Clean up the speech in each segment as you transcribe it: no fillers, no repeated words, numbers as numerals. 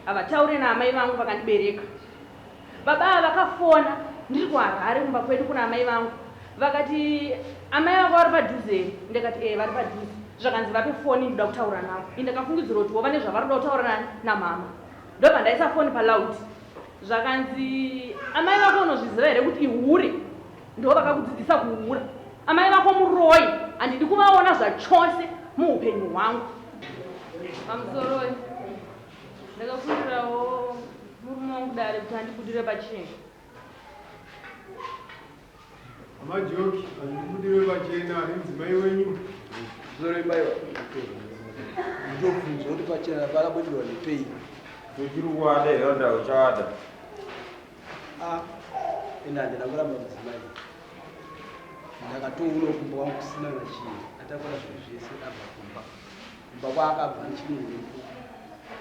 Havataure naamai vangu vakandibereka. Baba ava vakafona ndiri kuHarare kumba kwedu kuna amai vangu vakati amai vako vari padhuze here? Ndikati ee vari padhuze. Zvakanzi vape foni ndoda kutaura navo. Ini ndakafungidzira kuti vane zvavari kuda kutaura nani namama. Ndobva ndaisa foni paloud. Zvakanzi amai vako unozviziva here kuti ihure ndo vakakudzidzisa kuhura. Amai vako muroyi handidi kuvaona zvachose muupenyu hwangu. Pamusoroi ndakakurirawo murume wangu dare kuti andibudire pachena. Majoki andibudire pachena ari mudzimai wenyu. Soroi baiwa. Ndobvunzwa kuti pachena pakabudirwa nepei. Uchiri kuwada here onda uchawada? Ah, ini handina kuramba mudzimai. Ndakatoona kumba kwangu kusina kana chinhu. Atakura zvinhu zvese abva kumba. Kumba kwaakabva ndichiri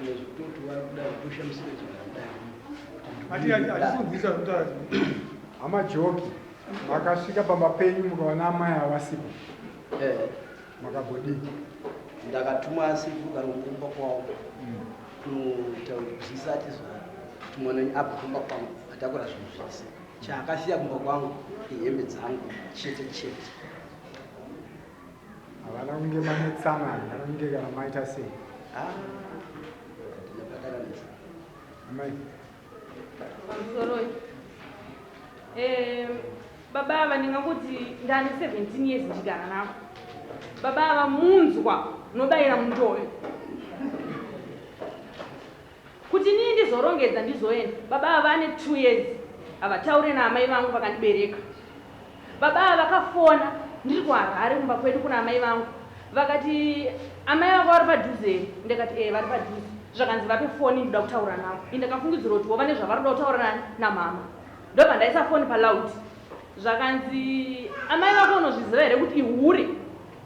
nezvekutoti vari kuda kutoshamisika chigara kudai. Atisunzisa zvekutaura hama Joki makasvika pamba penyu mukaona amai havasipo. Eh. Makagodii? Ndakatuma asipo kana kumba kwavo kunotaura kuzivisa ati zva kuti mwana wenyu abva kumba kwangu atakura zvinhu zvese. Chaakasiya kumba kwangu ihembe dzangu chete chete. Havana kunge manetsana, havana kunge kana maita sei? Ah, handina patakanetsana. Amai. Pamusoroi. Eh, baba ava ndingangoti ndane 17 years ndichigara navo. Baba ava munzwa unobayira mundove. Kuti inini ndizorongedza ndizoenda. Baba ava vane 2 years havataure naamai vangu vakandibereka. Baba ava vakafona ndiri kuHarare kumba kwedu kuna amai vangu vakati amai vako vari padhuze here? Ndikati ee vari padhuze. Zvakanzi vape foni ndoda kutaura navo. Ini ndakafungidzira kuti vane zvavari kuda kutaura nani namama. Ndobva ndaisa foni paloud. Zvakanzi amai vako unozviziva here kuti ihure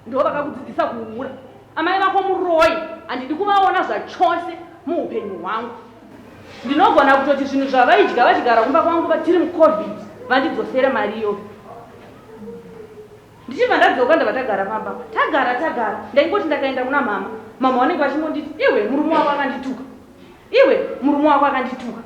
ndo vakakudzidzisa kuhura. Amai vako muroyi handidi kuvaona zvachose muupenyu hwangu. Ndinogona kutoti zvinhu zvavaidya vachigara kumba kwangu tiri muCovid vandidzosere mari iyoyo. Ndichibva ndadzoka ndabva tagara pamba apa. Tagara tagara ndaingoti ndakaenda kuna mama. Mama vanenge vachingonditi iwe murume wako akandituka. Iwe murume wako akandituka.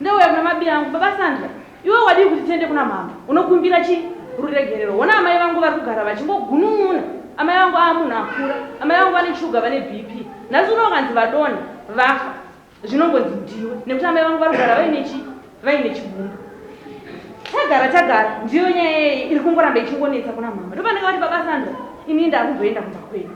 Ndouya kuna mabi angu baba Sandra iwe wadii kuti tiende kuna mama unokumbira chi ruregerero hona amai vangu vari kugara vachingogunun'una amai vangu aa munhu akura amai vangu vane shuga vane BP nhasi uno vakanzi vadonha vafa zvinongonzi ndiwe nekuti amai vangu vari kugara vaine chi vaine chigumbu tagara tagara ndiyo nyaya iyi iri kungoramba ichingonetsa kuna mama ndopandakavati baba Sandra ini ndakumboenda kumba kwedu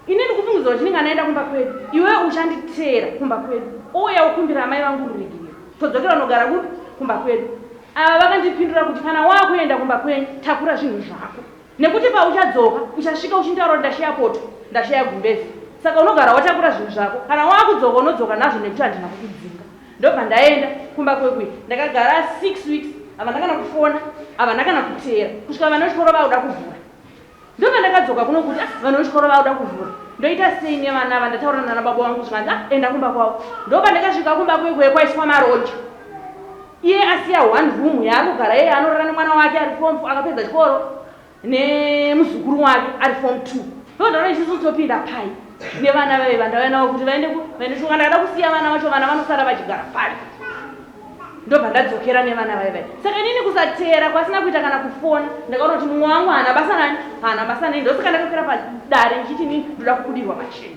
Ini ndikufungidzira kuti ndinenge ndaenda kumba kwedu iwewe uchanditeera kumba kwedu ouya wokumbira amai vangu ruregerero todzokera unogara kupi kumba kwedu. Ava vakandipindura kuti kana wakuenda kumba kwenyu takura zvinhu zvako nekuti pauchadzoka uchasvika uchinditaura kuti ndashaya poto ndashaya gumbeze saka unogara watakura zvinhu zvako kana wakudzoka unodzoka nazvo nekuti handina kukudzinga. Ndobva ndaenda kumba kwekuya ndakagara 6 weeks havana kana kufona havana kana kuteera kusvika vana vechikoro vakuda kuvhura. Ndopandakadzoka kuno kuti ah vanhu vechikoro vakuda kuvhura ndoita sei nevana ava ndataura nana baba vangu zvikanzi ah enda kumba kwavo ndopandakasvika kumba kwekwe kwaiswa maroja iye asiya one room yaari kugara iye anorara nemwana wake ari form akapedza chikoro nemuzukuru wake ari form two ndodaona isusu topinda pai nevana vave vandauya navo kuti vaende vaende chikoro ndakada kusiya vana vacho vana vanosara vachigara pai ndobva ndadzokera nevana vaye vaye saka inini kusateera kwasina kuita kana kufona ndakaona kuti mumwe wangu haana basa nani haana basa neni ndosaka ndakakwira padare ndichiti inini ndoda kubudirwa pachena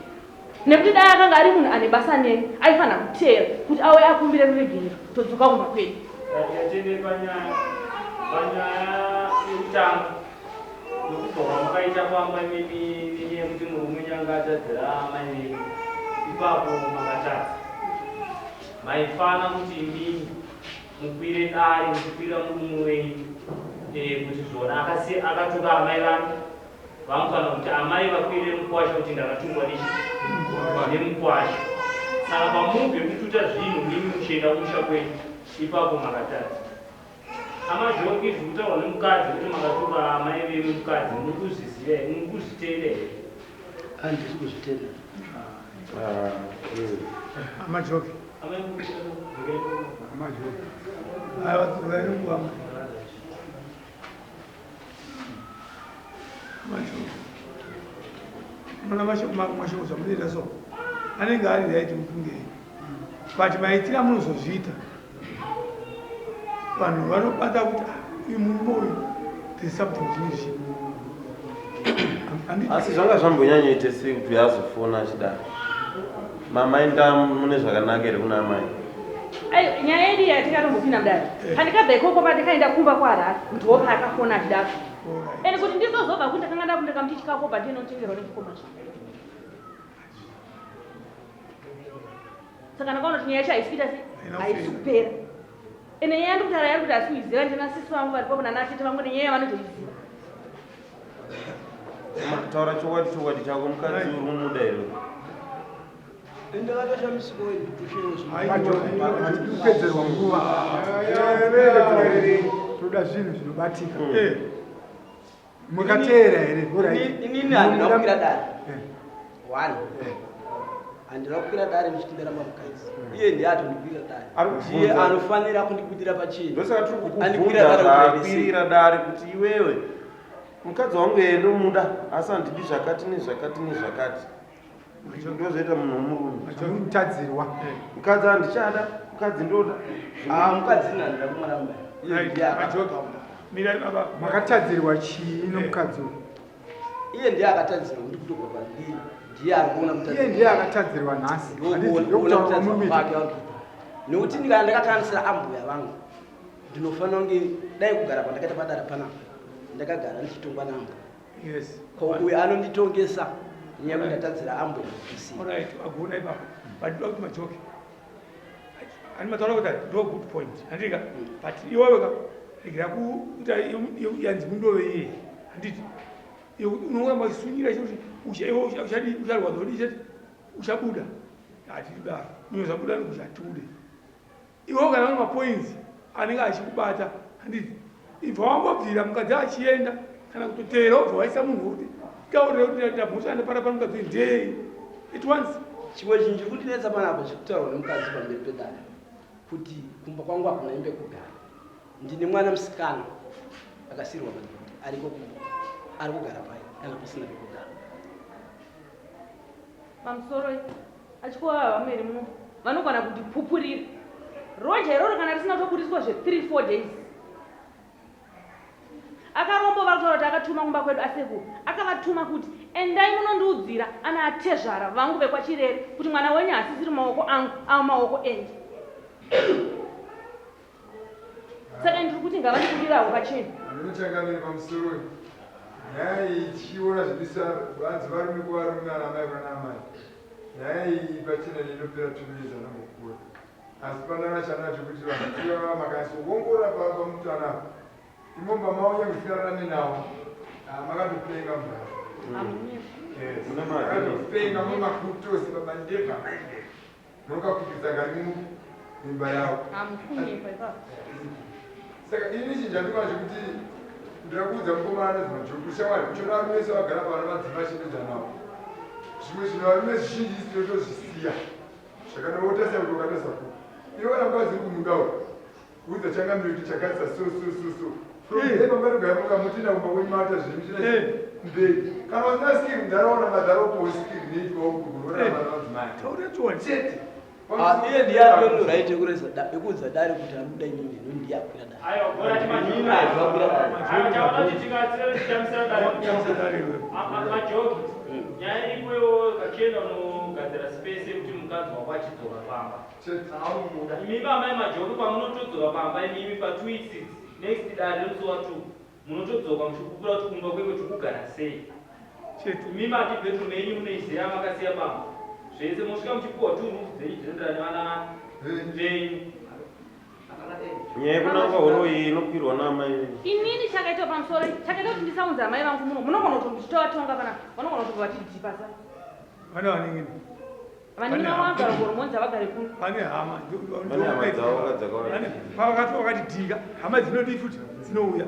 nekuti dai akanga ari munhu ane basa neni aifanira kuteera kuti auye akumbire ruregerero todzoka kumba kwedu Ngatende panyaya panyaya yekutanga yokubva kwamakaita pamba imimi nenyaya yekuti murume nyanga atadzira amai venyu ipapo makatadza Maifana kuti imimi mukwire dare muchikwira murume wenyu eh, kuti zvona akasi akatuka amai vangu vangu kana kuti amai vakwire mukwasha kuti ndakatukwa nechi nemukwasha saka pamubve kututa zvinhu mimi muchienda kumusha kwenyu ipapo makatadza amajoki zviri kutaurwa nemukadzi kuti makatuka amai venyu mukadzi muri kuzviziva here muri kuzvitenda here Handisi kuzvitenda. Amajoki. Amajoki. Aiwa dzokai nguva. Amajoki. Unoona mashoko mashoko zvamunoita so. Anenge ari right mufunge. But maitira munozozviita vanhu vanobata kuti ah, uyu murume uyu there's something chine zvipo. Asi zvanga zvambonyanyoite sei kuti azofona achidaro? Mama inda mune zvakanaka here kuna amai? Ayo nyaya yedu iya tikatombopinda mudare. Pandikabva ikoko pandikaenda kumba kwaHarare ndiwo paakafona achidaro. And kuti ndizozobva kuti ndakanga ndakuenda kamuti chikafu obva ndinotengerwa nechikoma changu. Saka ndakaona kuti nyaya yacho haisi kuita sei? Haisi kupera. Ende nyaya yandikutaura yari kuti hasi kuiziva ndina sisi vangu vari papo nana tete vangu nenyaya yavanotoiziva. Taura chokwadi chokwadi chako mukadzi uri kumuda here? Kupedzerwa nguva. Toda zvinhu zvinobatika. Eh. Mukateera here? Inini handina kukwira dare. Eh. One. Eh. Handina kukwira dare ndichitindera mamukadzi. Iye ndiye atondikwira dare. Ndiye anofanira kundibudira pachena. Ndosaka tiri kukubvunza zvaakwirira dare kuti iwewe mukadzi wangu yeye ndomuda asi handidi zvakati nezvakati nezvakati. Ndozoita munhu womurume. Mutadzirwa. Mukadzi handichada, mukadzi ndoda. Ah, mukadzi handida kumuramba. Mirai baba. Makatadzirwa chii nomukadzi uyu? Iye ndiye akatadzirwa kuti kutobva pandiri. Ndiye ari kuona mutadzirwa. Iye ndiye akatadzirwa nhasi. Ndokuona kutadzirwa kwake vangu. Nekuti ndikana ndakakanganisira ambuya vangu. Ndinofanira kunge dai kugara kwandakaita padare panapa. Ndakagara ndichitongwa naambuya. Yes. Ko uyu anonditongesa nyaya yekuti ndatadzira ambuya. All right, agona ipapo. But ndoda kuti majoke. Ani mataura kuti ndo good point. Handika? But iwewe ka regera kuita yanzi mundove iye. Handiti? Iwe unongoramba uchisunyira chekuti iwe uchadi ucharwadza kuti chete uchabuda. Hatidaro. Unozabuda nekuti hatiude. Iwewe kana une mapoints anenge achikubata handiti ibva wangobvira mukadzi achienda kana kutoteera wobva waisa munhu wekuti taurira kuti ndamhosva ndapara pano mukadzi uyu ndeyei at once. Chimwe chinhu chiri kundinetsa panapa chiri kutaurwa nemukadzi pamberi pedare kuti kumba kwangu hakuna imba yekugara. Ndine mwana musikana akasiirwa madhodhi ariko kumba ari kugara pai kana pasina pekugara. Pamusoroi achikova vamwe here muno vanogona kutipupurira roja iroro kana risina kutoburitswa zve 3 4 days akarombo vari kutaura kuti akatuma kumba kwedu asekuru akavatuma kuti endai munondiudzira ana atezvara vangu vekwachirere kuti mwana wenyu hasisiri maoko angu ava maoko enyu saka ndiri kuti ngavandibudirawo pachena Anochanga pamusoro nyaya iyi tichiona zvibisa vanzi varume kuvarume ana mai vana amai nyaya iyi pachena inopera 2 minutes anongokura asi panana chanacho kuti vanhu ivava makanyatsoongorora pamutana apa imomba mavo nyange sikararame nawo ah, makatopenga mudhara makatopenga mumakutosi baba ndebva maindeva Munokakupisa kari mumba yavo. Saka ini chinhu chandikuona chekuti ndira kuudza mukomana anonzi Majoku shamwari uchiona varume vese vagara pano madzimai achipedza navo. Zvimwe zvinhu varume zvizhinji isu tinotozvisiya. Zvakanaka wotarisa kuti wakatarisa ku. Iwe kana mukadzi uri kumuda uyu. Kuudza changamire kuti chakatisa so so so so. From there pamunogara mukamutinda kumba kwenyu maata zvenyu china mberi. Kana usina skill mudhara madhara upowo skill inoitwa ukukurora madzimai. Taura chokwadi. Chete. Ah, iye ndiye atori right yekureza yekuudza dare kuti ari kuda inini no ndiye akwira dare. Aiwa, bora Inini handina kukwira dare. Aiwa, chaona kuti tikatsira tichitambisira dare. Tambisa dare iwewe. Majoki. Nyaya iripo iwo kachienda unogadzira space yekuti mukadzi wako achidzoka pamba. Imi amai Majoki pamunotodzoka pamba imimi pa 2 weeks idzi next dare remusi wa 2 munotodzoka muchipupura kuti kumba kwekwe tikugara sei. Chete. Imi mati bedroom yenyu munoiziva yamakasiya pamba zvese mosvika muchipuwa two rooms dzenyu dzinoenderana nevana venyu. Nyaya yekunangwa horo iyi inokwirwa naamai venyu. Inini chakaitwa pamusoro chakaita kuti ndisaunza amai vangu muno munogona kutovatonga panapa vanogona kutobva vatidhipa sa Vana vanenge Vanin'ina vangu vagara kuHormonzi havagare kuno. Vane hama. Vane hama dzavo dzakawanda. Pavakati wakati dhinga, hama dzinodii futi dzinouya.